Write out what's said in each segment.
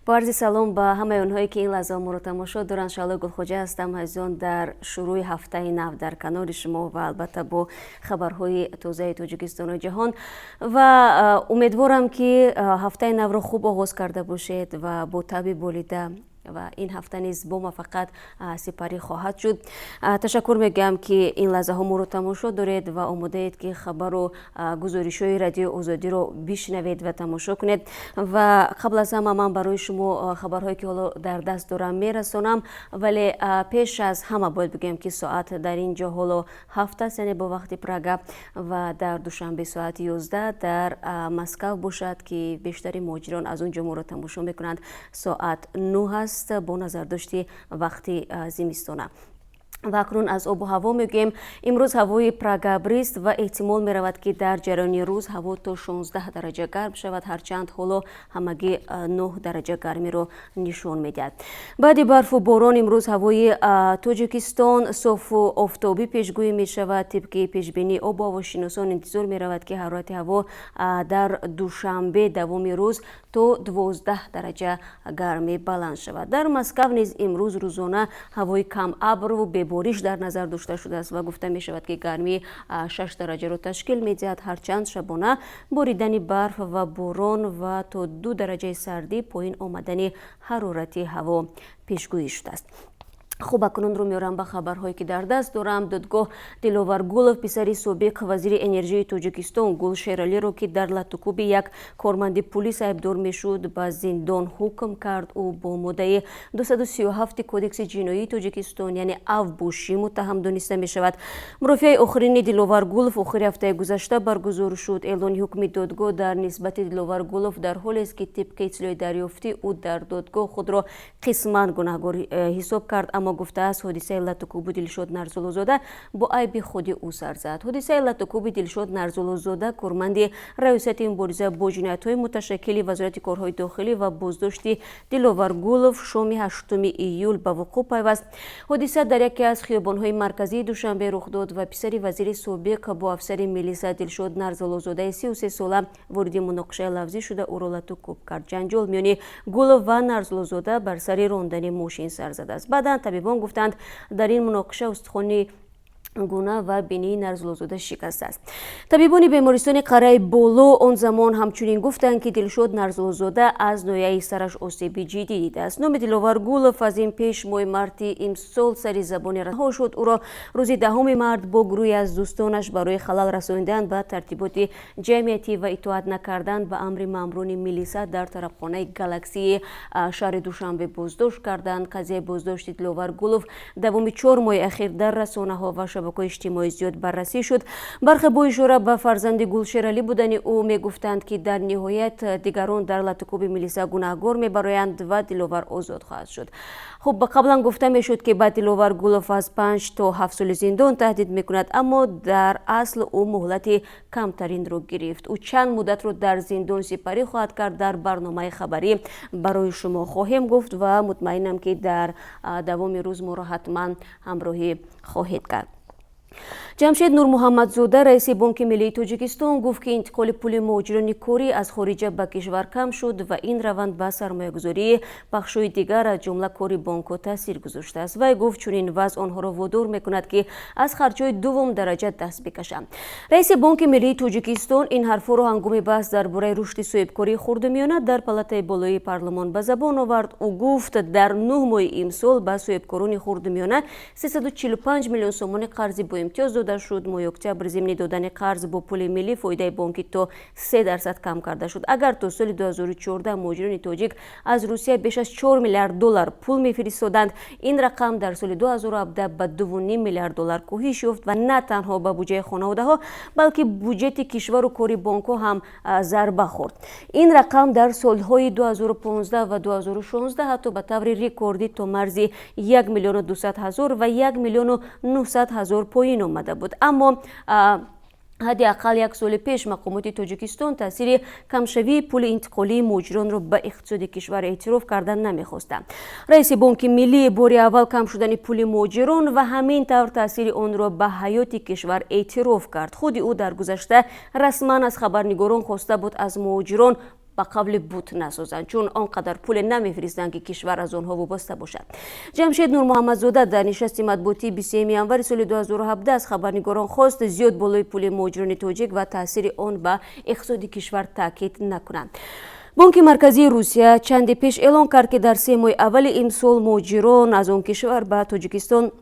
Бо арзи салом ба ҳамаи онҳое, ки ин лаҳза моро тамошо доранд. Шаҳло Гулхоҷа ҳастам. Азизон, дар шурӯъи ҳафтаи нав дар канори шумо ва албатта бо хабарҳои тозаи Тоҷикистону ҷаҳон. Ва умедворам, ки ҳафтаи навро хуб оғоз карда бошед ва бо табъи болида ва ин ҳафта низ бо муваффақият сипарӣ хоҳад шуд. Ташаккур мегӯям, ки ин лаҳзаҳо моро тамошо доред ва омодаед, ки хабару гузоришҳои Радиои Озодиро бишнавед ва тамошо кунед. Ва қабл аз ҳама ман барои шумо хабарҳое, ки ҳоло дар даст дорам, мерасонам. Вале пеш аз ҳама бояд бигӯям, ки соат дар ин ҷо ҳоло 7 аст, яъне бо вақти Прага, ва дар Душанбе соати 11, дар Москав бошад, ки бештари муҳоҷирон аз он ҷо моро тамошо мекунанд, соат 9 аст бо назардошти вақти зимистона. Ва акнун аз обу ҳаво мегӯем. Имрӯз ҳавои Прага абрист ва эҳтимол меравад, ки дар ҷараёни рӯз ҳаво то 16 дараҷа гарм шавад, ҳарчанд ҳоло ҳамагӣ 9 дараҷа гармиро нишон медиҳад. Баъди барфу борон имрӯз ҳавои Тоҷикистон софу офтобӣ пешгӯӣ мешавад. Тибқи пешбинии обу ҳавошиносон, интизор меравад, ки ҳарорати ҳаво дар Душанбе давоми рӯз то 12 дараҷа гармӣ баланд шавад. Дар Москав низ имрӯз рӯзона ҳавои камабру бебориш дар назар дошта шудааст ва гуфта мешавад, ки гармӣ 6 дараҷаро ташкил медиҳад, ҳарчанд шабона боридани барф ва борон ва то 2 дараҷаи сардӣ поин омадани ҳарорати ҳаво пешгӯӣ шудааст. Хуб, акнун рӯ меорам ба хабарҳое, ки дар даст дорам. Додгоҳ Диловар Гулов, писари собиқ вазири энержии Тоҷикистон Гул Шералиро, ки дар латтукӯби як корманди пулис айбдор мешуд, ба зиндон ҳукм кард. Ӯ бо моддаи 237 Кодекси ҷиноии Тоҷикистон, яъне авбошӣ, муттаҳам дониста мешавад. Мурофиаи охирини Диловар Гулов охири ҳафтаи гузашта баргузор шуд. Эълони ҳукми додгоҳ дар нисбати Диловар Гулов дар ҳолест, ки тибқи иттилои дарёфтӣ, ӯ дар додгоҳ худро қисман гунаҳгор ҳисоб кард, аммо гуфтааст, ҳодисаи латтукӯби Дилшод Нарзуллозода бо айби худи ӯ сар зад. Ҳодисаи латтукӯби Дилшод Нарзуллозода, корманди Раёсати мубориза бо ҷиноятҳои муташаккили Вазорати корҳои дохилӣ, ва боздошти Диловар Гулов шоми 8 июл ба вуқӯъ пайваст. Ҳодиса дар яке аз хиёбонҳои марказии Душанбе рух дод ва писари вазири собиқ бо афсари милиса Дилшод Нарзуллозодаи 33 сола вориди муноқишаи лафзӣ шуда, ӯро латтукӯб кард. Ҷанҷол миёни Гулов ва Нарзуллозода бар сари рондани мошин сар задааст. Баъдан табибон гуфтанд, дар ин муноқиша устухони гуна ва бинии Нарзуллозода шикастааст. Табибони бемористони Қарияи Боло он замон ҳамчунин гуфтанд, ки Дилшод Нарзуллозода аз ноҳияи сараш осеби ҷиддӣ дидааст. Номи Диловар Гулов аз ин пеш моҳи марти имсол сари забони ҳо шуд. Ӯро рӯзи 10 март бо гурӯҳе аз дӯстонаш барои халал расонидан ба тартиботи ҷамъиятӣ ва итоат накардан ба амри маъмурони милиса дар тарабхонаи Галаксии шаҳри Душанбе боздошт карданд. Қазияи боздошти Диловар Гулов давоми 4 моҳи ахир дар расонаҳо ва шабакаҳои иҷтимоӣ зиёд баррасӣ шуд. Бархе бо ишора ба фарзанди Гулшералӣ будани ӯ мегуфтанд, ки дар ниҳоят дигарон дар латтукӯби милиса гунаҳгор мебароянд ва Диловар озод хоҳад шуд. Хуб, қаблан гуфта мешуд, ки ба Диловар Гулов аз 5 то 7 соли зиндон таҳдид мекунад, аммо дар асл ӯ муҳлати камтаринро гирифт. Ӯ чанд муддатро дар зиндон сипарӣ хоҳад кард, дар барномаи хабарӣ барои шумо хоҳем гуфт ва мутмаинам, ки дар давоми рӯз моро ҳатман ҳамроҳӣ хоҳед кард. Ҷамшед Нурмуҳаммадзода, раиси Бонки миллии Тоҷикистон, гуфт, ки интиқоли пули муҳоҷирони корӣ аз хориҷа ба кишвар кам шуд ва ин раванд ба сармоягузории бахшҳои дигар, аз ҷумла кори бонкҳо, таъсир гузоштааст. Вай гуфт, чунин вазъ онҳоро водор мекунад, ки аз харҷҳои дуввум дараҷа даст бикашанд. Раиси Бонки миллии Тоҷикистон ин ҳарфҳоро ҳангоми баҳс дар бораи рушди соҳибкории хурду миёна дар палатаи болоии парлумон ба забон овард. Ӯ гуфт, дар 9 моҳи имсол ба соҳибкорони хурду миёна 345 миллион сомони қарзи боимтиёз дода шуд. Моҳи октябр зимни додани қарз бо пули миллӣ фоидаи бонкӣ то 3% кам карда шуд. Агар то соли 2014 муҳоҷирони тоҷик аз Русия беш аз 4 миллиард доллар пул мефиристоданд, ин рақам дар соли 2017 ба 2,5 миллиард доллар коҳиш ёфт ва на танҳо ба буҷаи хонаводаҳо, балки буҷети кишвару кори бонкҳо ҳам зарба хӯрд. Ин рақам дар солҳои 2015 ва 2016 ҳатто ба таври рекордӣ то марзи 1 миллиону 200 ҳазор ва 1 миллиону 900 ҳазор поин омада буд. Аммо ҳадди ақал як соли пеш мақомоти Тоҷикистон таъсири камшавии пули интиқолии муҳоҷиронро ба иқтисоди кишвар эътироф кардан намехостанд. Раиси Бонки миллӣ бори аввал кам шудани пули муҳоҷирон ва ҳамин тавр таъсири онро ба ҳаёти кишвар эътироф кард. Худи ӯ дар гузашта расман аз хабарнигорон хоста буд, аз муҳоҷирон Ба қавли бут насозанд, чун он қадар пуле намефиристанд, ки кишвар аз онҳо вобаста бошад. Ҷамшед Нурмуҳаммадзода дар нишасти матбуотии 23 январи соли 2017 аз хабарнигорон хост, зиёд болои пули муҳоҷирони тоҷик ва таъсири он ба иқтисоди кишвар таъкид накунанд. Бонки марказии Русия чанде пеш эълон кард, ки дар 3 моҳи аввали имсол муҳоҷирон аз он кишвар ба Тоҷикистон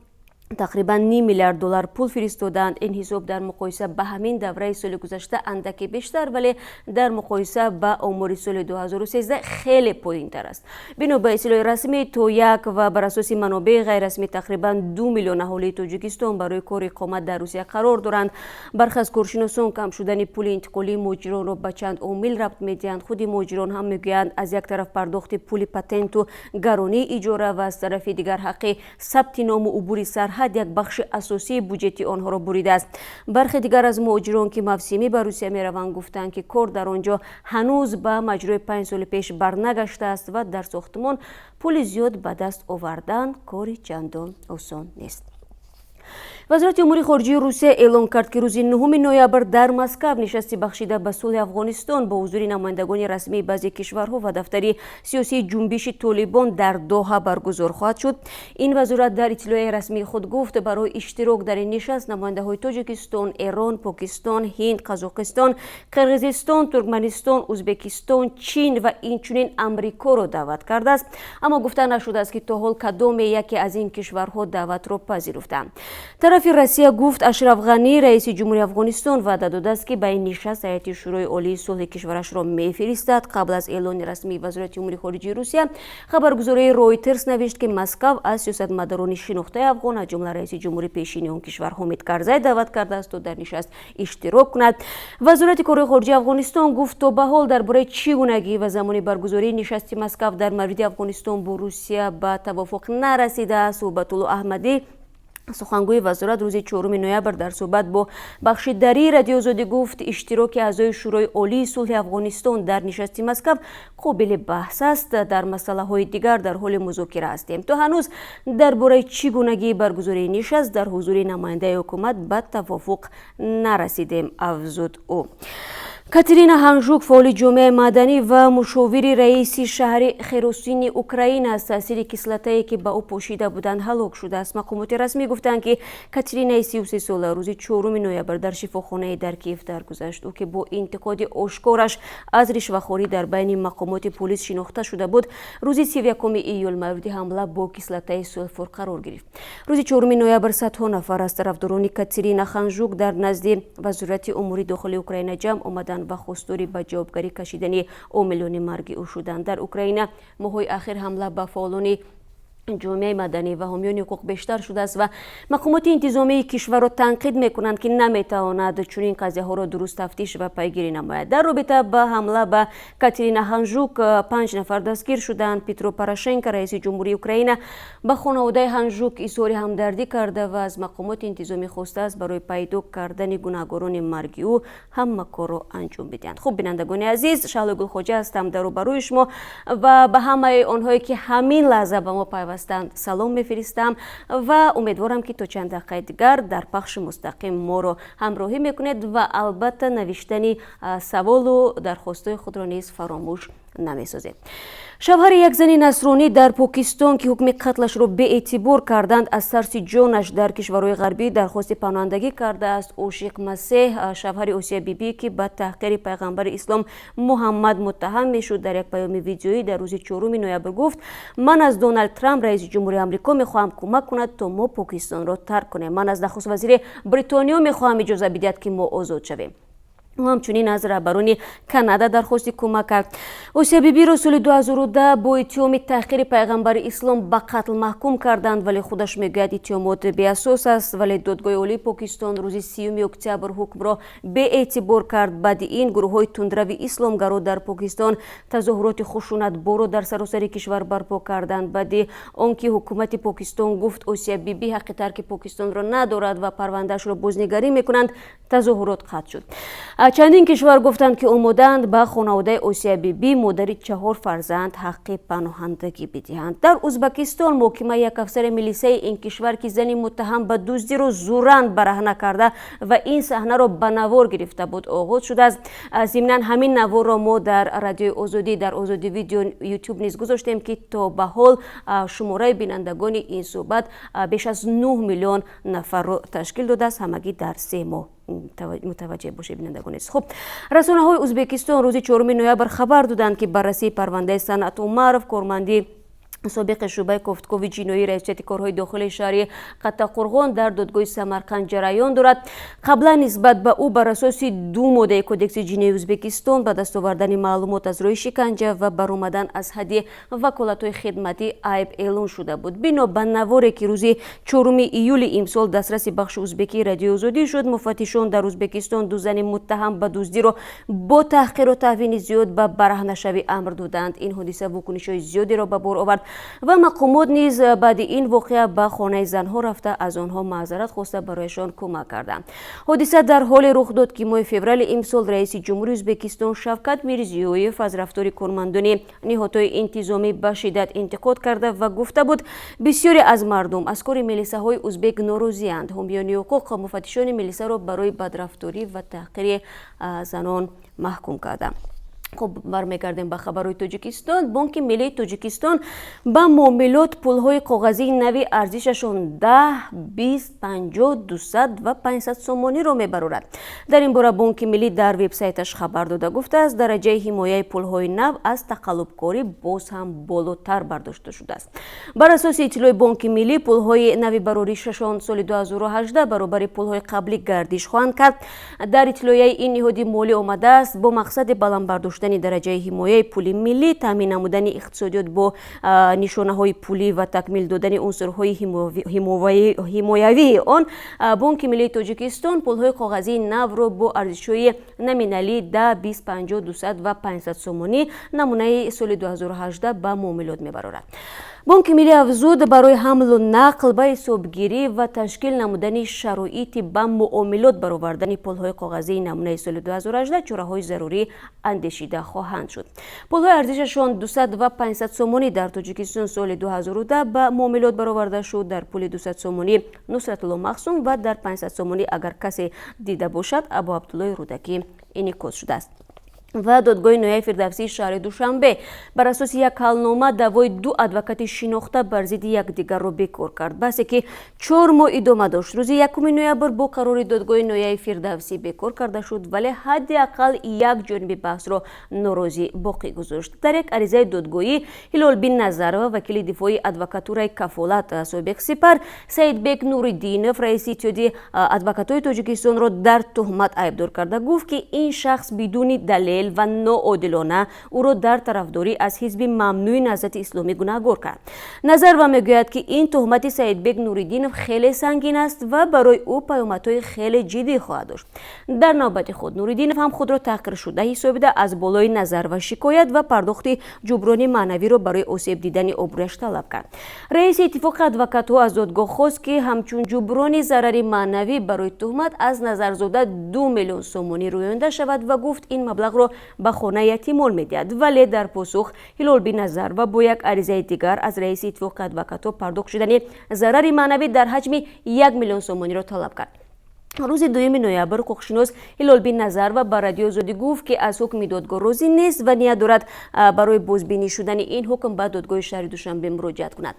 тақрибан ним миллиард доллар пул фиристоданд. Ин ҳисоб дар муқоиса ба ҳамин давраи соли гузашта андаке бештар, вале дар муқоиса ба омори соли 2013 хеле поинтар аст. Бино ба иттилои расмӣ то як ва бар асоси манобеи ғайррасмӣ, тақрибан 2 миллион аҳолии Тоҷикистон барои кори иқомат дар Русия қарор доранд. Бархе аз коршиносон кам шудани пули интиқолии муҳоҷиронро ба чанд омил рабт медиҳанд. Худи муҳоҷирон ҳам мегӯянд, аз як тараф пардохти пули патенту гаронии иҷора ва аз тарафи дигар ҳаққи сабти ному убури сарҳад як бахши асосии буҷети онҳоро буридааст. Бархе дигар аз муҳоҷирон, ки мавсимӣ ба Русия мераванд, гуфтанд, ки кор дар он ҷо ҳанӯз ба маҷрои 5 соли пеш барнагаштааст ва дар сохтмон пули зиёд ба даст овардан кори чандон осон нест. Вазорати умури хориҷии Русия эълон кард, ки рӯзи 9 ноябр дар Москав нишасти бахшида ба сулҳи Афғонистон бо ҳузури намояндагони расмии баъзе кишварҳо ва дафтари сиёсии ҷунбиши Толибон дар Доҳа баргузор хоҳад шуд. Ин вазорат дар иттилоияи расмии худ гуфт, барои иштирок дар ин нишаст намояндаҳои Тоҷикистон, Эрон, Покистон, Ҳинд, Қазоқистон, Қирғизистон, Туркманистон, Ӯзбекистон, Чин ва инчунин Амрикоро даъват кардааст. Аммо гуфта нашудааст, ки то ҳол кадоме яке аз ин кишварҳо даъватро пазируфтаанд. Тарафи Россия гуфт, Ашраф Ғанӣ, раиси ҷумҳури Афғонистон, ваъда додааст, ки ба ин нишаст ҳайати Шӯрои олии сулҳи кишварашро мефиристад. Қабл аз эълони расмии Вазорати умури хориҷии Русия, хабаргузории Ройтерс навишт, ки Москав аз сиёсатмадорони шинохтаи афғон, аз ҷумла раиси ҷумҳури пешини он кишвар Ҳомид Карзай, даъват кардааст, то дар нишаст иштирок кунад. Вазорати корҳои хориҷии Афғонистон гуфт, то ба ҳол дар бораи чӣ гунагӣ ва замони баргузории нишасти Москав дар мавриди Афғонистон бо Русия ба тавофуқ нарасидааст. Суҳбатулло Аҳмадӣ, сухангӯи вазорат, рӯзи 4 ноябр дар суҳбат бо бахши дарии Радиоозодӣ гуфт, иштироки аъзои Шӯрои олии сулҳи Афғонистон дар нишасти Москав қобили баҳс аст. Дар масъалаҳои дигар дар ҳоли музокира ҳастем. То ҳанӯз дар бораи чӣ гунагии баргузории нишаст дар ҳузури намояндаи ҳукумат ба тавофуқ нарасидем, афзуд ӯ. Катерина Ҳанжук, фаъоли ҷомеаи маданӣ ва мушовири раиси шаҳри Херсони Украина, аз таъсири кислотае, ки ба ӯ пошида буданд, ҳалок шудааст. Мақомоти расмӣ гуфтанд, ки Катеринаи 33сола рӯзи 4 ноябр дар шифохонае дар Киев даргузашт. Ӯ, ки бо интиқоди ошкораш аз ришвахорӣ дар байни мақомоти полис шинохта шуда буд, рӯзи 31 июл мавриди ҳамла бо кислотаи сулфур қарор гирифт. Рӯзи 4 ноябр садҳо нафар аз тарафдорони Катерина Ханжук дар назди Вазорати умури дохилии Украина ҷамъ омаданд ва хостори ба ҷавобгарӣ кашидани омилони марги ӯ шуданд. Дар Украина моҳҳои ахир ҳамла ба фаъолони ҷомеаи маданӣ ва ҳомиёни ҳуқуқ бештар шудааст ва мақомоти интизомии кишварро танқид мекунанд, ки наметавонад чунин қазияҳоро дуруст тафтиш ва пайгирӣ намояд. Дар робита ба ҳамла ба Катерина Ҳанжук панҷ нафар дастгир шуданд. Петро Порошенко, раиси ҷумҳурии Украина, ба хонаводаи Ҳанжук изҳори ҳамдардӣ карда ва аз мақомоти интизомӣ хостааст, барои пайдо кардани гунаҳгорони марги ӯ ҳама корро анҷом бидиҳанд. Хуб, бинандагони азиз, Шаҳлои Гулхоҷа ҳастам дар рӯбарӯи шумо ва ба ҳамаи онҳое, ки ҳамин лаҳза ба мо пайвастанд, салом мефиристам ва умедворам, ки то чанд дақиқаи дигар дар пахши мустақим моро ҳамроҳӣ мекунед ва албатта навиштани саволу дархостҳои худро низ фаромӯш намесозед. Шавҳари як зани насронӣ дар Покистон, ки ҳукми қатлашро беэътибор карданд, аз тарси ҷонаш дар кишварҳои ғарбӣ дархости паноҳандагӣ кардааст. Ошиқ Масеҳ, шавҳари Осия Бибӣ, ки ба таҳқири пайғамбари ислом Муҳаммад муттаҳам мешуд, дар як паёми видеоӣ дар рӯзи 4 ноябр гуфт: «Ман аз Доналд Трамп, раиси ҷумҳури Амрико, мехоҳам кӯмак кунад, то мо Покистонро тарк кунем. Ман аз нахуст вазири Бритониё мехоҳам иҷоза бидиҳад, ки мо озод шавем». Ӯ ҳамчунин аз раҳбарони Канада дархости кӯмак кард. Осия Бибиро соли 2010 бо иттиҳоми таҳқири пайғамбари ислом ба қатл маҳкум карданд, вале худаш мегӯяд, иттиҳомот беасос аст. Вале Додгоҳи олии Покистон рӯзи 30 октябр ҳукмро беэътибор кард. Баъди ин гурӯҳҳои тундрави исломгаро дар Покистон тазоҳуроти хушунатборро дар саросари кишвар барпо карданд. Баъди он ки ҳукумати Покистон гуфт, Осия Биби ҳаққи тарки Покистонро надорад ва парвандаашро бознигарӣ мекунанд, тазоҳурот қатъ шуд. Чандин кишвар гуфтанд, ки омодаанд ба хонаводаи Осия Бибӣ, модари чаҳор фарзанд, ҳаққи паноҳандагӣ бидиҳанд. Дар Узбакистон муҳокимаи як афсари милисаи ин кишвар, ки зани муттаҳам ба дуздиро зӯран бараҳна карда ва ин саҳнаро ба навор гирифта буд, оғоз шудааст. Зимнан ҳамин наворро мо дар Радиои Озодӣ, дар Озодӣ Видео Ютуб низ гузоштем, ки то ба ҳол шумораи бинандагони ин суҳбат беш аз 9 миллион нафарро ташкил додааст ҳамагӣ дар 3 моҳ. Мутаваҷҷеҳ бошед, бинандагони азиз. Хуб, расонаҳои Узбекистон рӯзи 4 ноябр хабар доданд, ки баррасии парвандаи Санъат Умаров, корманди собиқи шӯъбаи кофтукови ҷиноии Раёсати корҳои дохилии шаҳри Қаттақурғон, дар додгоҳи Самарқанд ҷараён дорад. Қаблан нисбат ба ӯ бар асоси ду моддаи Кодекси ҷиноии Ӯзбекистон, ба даст овардани маълумот аз рӯи шиканҷа ва баромадан аз ҳадди ваколатҳои хидматӣ, айб эълон шуда буд. Бино ба наворе, ки рӯзи 4 июли имсол дастраси бахши узбекии Радиои Озодӣ шуд, муфаттишон дар Ӯзбекистон ду зани муттаҳам ба дуздиро бо таҳқиру таҳвини зиёд ба бараҳнашавӣ амр доданд. Ин ҳодиса вокунишҳои зиёдеро ба бор овард ва мақомот низ баъди ин воқеа ба хонаи занҳо рафта, аз онҳо маъзарат хоста, барояшон кӯмак карданд. Ҳодиса дар ҳоле рух дод, ки моҳи феврали имсол раиси ҷумҳури Ӯзбекистон Шавкат Мирзиёев аз рафтори кормандони ниҳодҳои интизомӣ ба шиддат интиқод карда ва гуфта буд, бисёре аз мардум аз кори милисаҳои узбек норозианд. Ҳомиёни ҳуқуқ муфаттишони милисаро барои бадрафторӣ ва таҳқири занон маҳкум карданд. Хуб, бармегардем ба хабарҳои Тоҷикистон. Бонки миллии Тоҷикистон ба муомилот пулҳои коғазии нави арзишашон 10, 20, 50, 200 ва 500 сомониро мебарорад. Дар ин бора Бонки миллӣ дар вебсайташ хабар дода, гуфтааст, дараҷаи ҳимояи пулҳои нав аз тақаллубкорӣ боз ҳам болотар бардошта шудааст. Бар асоси иттилои Бонки миллӣ, пулҳои нави бароришашон соли 2018 баробари пулҳои қаблӣ гардиш хоҳанд кард. Дар иттилоияи ин ниҳоди молӣ омадааст, бо мақсади баланд бардоштани дараҷаи ҳимояи пули миллӣ, таъмин намудани иқтисодиёт бо нишонаҳои пулӣ ва такмил додани унсурҳои ҳимоявии он, Бонки миллии Тоҷикистон пулҳои коғазии навро бо арзишҳои номиналии 10, 20, 50, 200 ва 500 сомонӣ намунаи соли 2018 ба муомилот мебарорад. Бонки миллӣ афзуд, барои ҳамлу нақл, ба ҳисобгирӣ ва ташкил намудани шароити ба муомилот баровардани пулҳои коғазии намунаи соли 2018 чораҳои зарурӣ андешида хоҳанд шуд. Пулҳои арзишашон 200 ва 500 сомонӣ дар Тоҷикистон соли 2010 ба муомилот бароварда шуд. Дар пули 200 сомонӣ Нусратулло Махсум ва дар 500 сомонӣ, агар касе дида бошад, Абу Абдуллои Рӯдакӣ инъикос шудааст. Ва додгоҳи ноҳияи Фирдавсии шаҳри Душанбе бар асоси як ҳалнома даъвои ду адвокати шинохта бар зидди якдигарро бекор кард. Баҳсе, ки 4 моҳ идома дошт, рӯзи 1 ноябр бо қарори додгоҳи ноҳияи Фирдавсӣ бекор карда шуд, вале ҳадди ақал як ҷониби баҳсро норозӣ боқӣ гузошт. Дар як аризаи додгоҳӣ Ҳилолбин Назарова, вакили дифоии адвокатураи «Кафолат», собиқ «Сипар», Саидбек Нуриддинов, раиси Иттиҳоди адвокатҳои Тоҷикистонро дар туҳмат айбдор карда, гуфт, ки ин шахс бидуни далел ва ноодилона ӯро дар тарафдорӣ аз ҳизби мамнӯи Наҳзати Исломӣ гунаҳгор кард. Назарова мегӯяд, ки ин туҳмати Саидбек Нуриддинов хеле сангин аст ва барои ӯ паёмадҳои хеле ҷиддӣ хоҳад дошт. Дар навбати худ Нуриддинов ҳам худро таҳқиршуда ҳисобида, аз болои Назарова шикоят ва пардохти ҷуброни маънавиро барои осеб дидани обрӯяш талаб кард. Раиси Иттифоқи адвокатҳо аз додгоҳ хост, ки ҳамчун ҷуброни зарари маънавӣ барои туҳмат аз Назарзода 2 миллион сомонӣ рӯёнда шавад ва гуфт, ин маблағро ба хонаи ятимон медиҳад. Вале дар посух Ҳилолбин Назарова бо як аризаи дигар аз раиси Иттифоқи адвокатҳо пардохт шудани зарари маънавӣ дар ҳаҷми 1 миллион сомониро талаб кард. Рӯзи 2 ноябр ҳуқуқшинос Ҳилолбин Назарова ба Радиои Озодӣ гуфт, ки аз ҳукми додгоҳ розӣ нест ва ният дорад барои бозбинӣ шудани ин ҳукм ба додгоҳи шаҳри Душанбе муроҷиат кунад.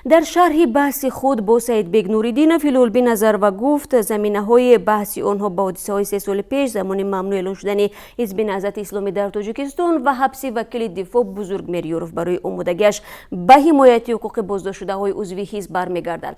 Дар шарҳи баҳси худ бо Саидбек Нуриддинов Ҳилолбин Назарова гуфт, заминаҳои баҳси онҳо ба ҳодисаҳои 3 соли пеш, замони мамнӯъ эълон шудани ҳизби Наҳзати Исломӣ дар Тоҷикистон ва ҳабси вакили дифоъ Бузургмер Ёров барои омодагиаш ба ҳимояти ҳуқуқи боздоштшудаҳои узви ҳизб бармегардад.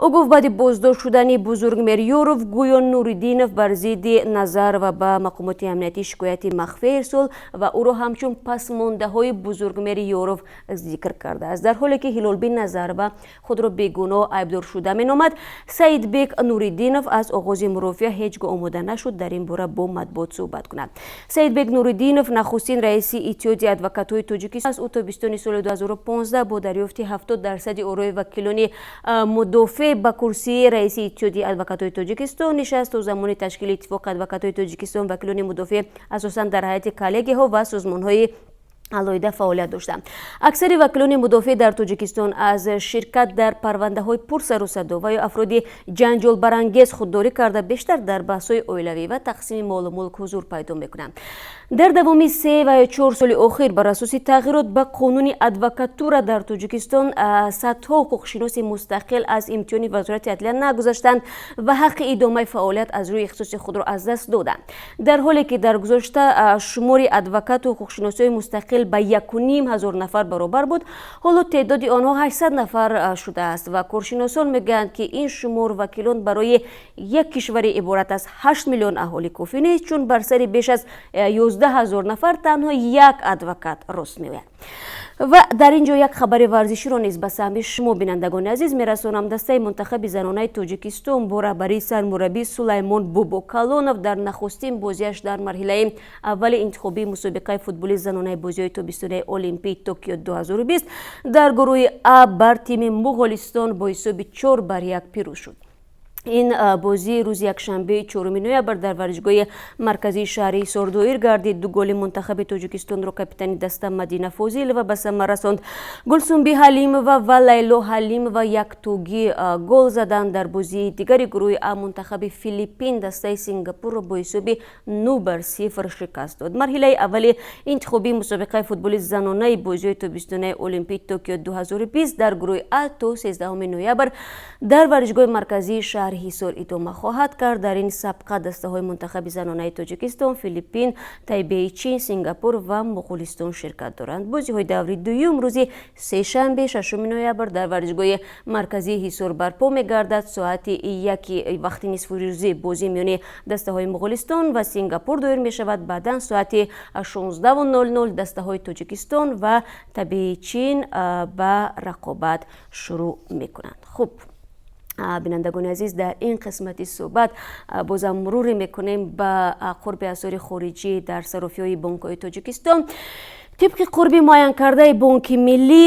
Ӯ гуфт, баъди боздошт шудани Бузургмер Ёров гӯё Нуриддинов бар зидди Назарова ба мақомоти амниятӣ шикояти махфӣ ирсол ва ӯро ҳамчун пасмондаҳои Бузургмери Ёров зикр кардааст. Дар ҳоле ки Ҳилолбин Назарова худро бегуноҳ айбдоршуда меномад, Саидбек Нуриддинов аз оғози мурофиа ҳеҷ гоҳ омода нашуд дар ин бора бо матбуот суҳбат кунад. Саидбек Нуриддинов нахустин раиси Иттиҳоди адвокатҳои Тоҷикистон аст. Ӯ тобистони соли 2015 бо дарёфти 70 дарсади орои вакилони мудофеъ ба курсии раиси Иттиҳоди адвокатҳои Тоҷикистон нишаст. менишаст. То замони ташкили Иттифоқи адвокатҳои Тоҷикистон вакилони мудофеъ асосан дар ҳайати коллегияҳо ва созмонҳои алоҳида фаъолият доштанд. Аксари вакилони мудофеъ дар Тоҷикистон аз ширкат дар парвандаҳои пурсарусадо ва ё афроди ҷанҷолбарангез худдорӣ карда, бештар дар баҳсҳои оилавӣ ва тақсими молу мулк ҳузур пайдо мекунанд. Дар давоми 3 ва ё 4 соли охир бар асоси тағйирот ба қонуни адвокатура дар Тоҷикистон садҳо ҳуқуқшиноси мустақил аз имтиҳони Вазорати адлия нагузаштанд ва ҳаққи идомаи фаъолият аз рӯи ихтисоси худро аз даст доданд. Дар ҳоле ки дар гузошта шумори адвокату ҳуқуқшиносҳои мустақил ба 1500 нафар баробар буд, ҳоло теъдоди онҳо 800 нафар шудааст ва коршиносон мегӯянд, ки ин шумор вакилон барои як кишвари иборат аз 8 миллион аҳолӣ кофӣ нест, чун бар сари беш аз 11 000 нафар танҳо як адвокат рост меояд. Ва дар ин ҷо як хабари варзиширо низ ба саҳми шумо, бинандагони азиз, мерасонам. Дастаи мунтахаби занонаи Тоҷикистон бо раҳбарии сармураббӣ Сулаймон Бобокалонов дар нахустин бозиаш дар марҳилаи аввали интихобии мусобиқаи футболи занонаи бозиҳои тобистонаи Олимпии Токио 2020 дар гурӯҳи А бар тими Муғолистон бо ҳисоби 4-1 пирӯз шуд. Ин бозӣ рӯзи якшанбе, 4 ноябр, дар варзишгоҳи марказии шаҳри Ҳисор доир гардид. Ду голи мунтахаби Тоҷикистонро капитани даста Мадина Фозилова ба самар расонд. Гулсумби Ҳалимова ва Лайло Ҳалимова яктогӣ гол заданд. Дар бозии дигари гурӯҳи А мунтахаби Филиппин дастаи Сингапурро бо ҳисоби 9-0 шикаст дод. Марҳилаи аввали интихобии мусобиқаи футболи занонаи бозиҳои тобистонаи Олимпии Токио 2020 дар гурӯҳи А то 13 ноябр дар варзишгоҳи марказии шаҳри Ҳисор идома хоҳад кард. Дар ин сабқа дастаҳои мунтахаби занонаи Тоҷикистон, Филиппин, Тайбеи Чин, Сингапур ва Муғулистон ширкат доранд. Бозиҳои даври дуюм рӯзи сешанбе, 6 ноябр, дар варзишгоҳи марказии Ҳисор барпо мегардад. Соати 1 вақти нисфирӯзӣ бозӣ миёни дастаҳои Муғулистон ва Сингапур доир мешавад. Баъдан соати 16:00 дастаҳои Тоҷикистон ва Тайбеи Чин ба рақобат шурӯъ мекунанд. Хуб, бинандагони азиз, дар ин қисмати суҳбат бозам муруре мекунем ба қурби асъори хориҷӣ дар сарофиҳои бонкҳои Тоҷикистон. Тибқи қурби муайянкардаи Бонки Миллӣ,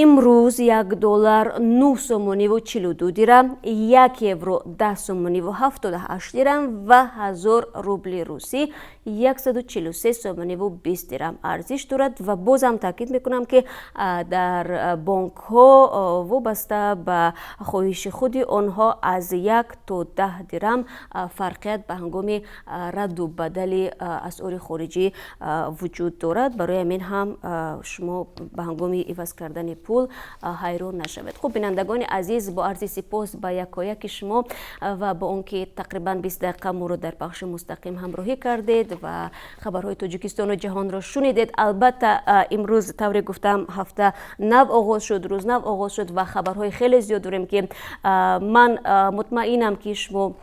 имрӯз 1 доллар 9 сомониву 42 дирам, 1 евро 10 сомониву 78 дирам ва 1000 рубли русӣ 143 сомониву 20 дирам арзиш дорад. Ва бозам таъкид мекунам, ки дар бонкҳо вобаста ба хоҳиши худи онҳо аз 1 то 10 дирам фарқият ба ҳангоми радду бадали асъори хориҷӣ вуҷуд дорад. Барои ҳамин ҳам шумо ба ҳангоми иваз кардани пул ҳайрон нашавед. Хуб, бинандагони азиз, бо арзи сипос ба якояки шумо ва бо он ки тақрибан 20 дақиқа моро дар пахши мустақим ҳамроҳӣ кардед ва хабарҳои Тоҷикистону ҷаҳонро шунидед. Албатта, имрӯз, тавре гуфтам, ҳафта нав оғоз шуд, рӯз нав оғоз шуд ва хабарҳои хеле зиёд дорем, ки ман мутмаинам, ки шумо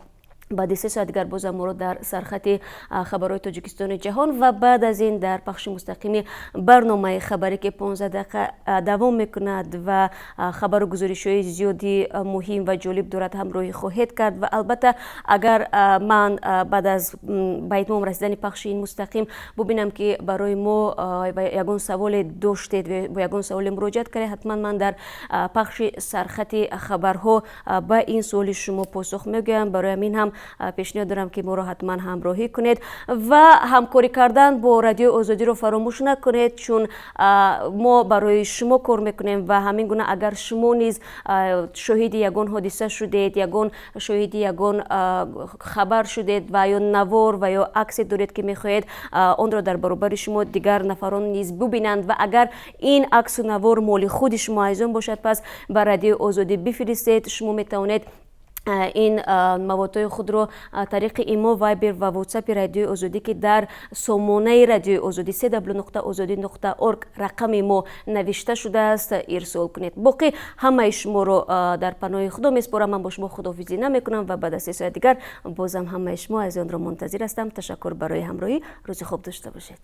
баъди 3 соат дигар бозам моро дар сархати хабарҳои Тоҷикистони ҷаҳон ва баъд аз ин дар пахши мустақими барномаи хабаре, ки 15 дақиқа давом мекунад ва хабару гузоришҳои зиёди муҳим ва ҷолиб дорад, ҳамроҳӣ хоҳед кард. Ва албатта, агар ман баъд аз ба итмом расидани пахши ин мустақим бубинам, ки барои мо ягон саволе доштед, бо ягон саволе муроҷиат кардед, ҳатман ман дар пахши сархати хабарҳо ба ин суоли шумо посух мегӯям. Барои ҳамин ҳам пешниҳод дорам, ки моро ҳатман ҳамроҳӣ кунед ва ҳамкорӣ кардан бо Радиои Озодиро фаромӯш накунед, чун мо барои шумо кор мекунем. Ва ҳамин гуна, агар шумо низ шоҳиди ягон ҳодиса шудед, ягон шоҳиди ягон хабар шудед ва ё навор ва ё аксе доред, ки мехоҳед онро дар баробари шумо дигар нафарон низ бубинанд, ва агар ин аксу навор моли худи шумо, азизон, бошад, пас ба Радиои Озодӣ бифиристед. Шумо метавонед ин маводҳои худро тариқи Имо, Вайбер ва Ватсапи Радиои Озодӣ, ки дар сомонаи Радиои Озодӣ cw.ozodi.org рақами мо навишта шудааст, ирсол кунед. Боқӣ ҳамаи шуморо дар паноҳи Худо меспорам. Ман бо шумо худоҳофизӣ намекунам ва баъд аз 3 соат дигар бозам ҳамаи шумо азизонро мунтазир ҳастам. Ташаккур барои ҳамроҳӣ, рӯзи хуб дошта бошед.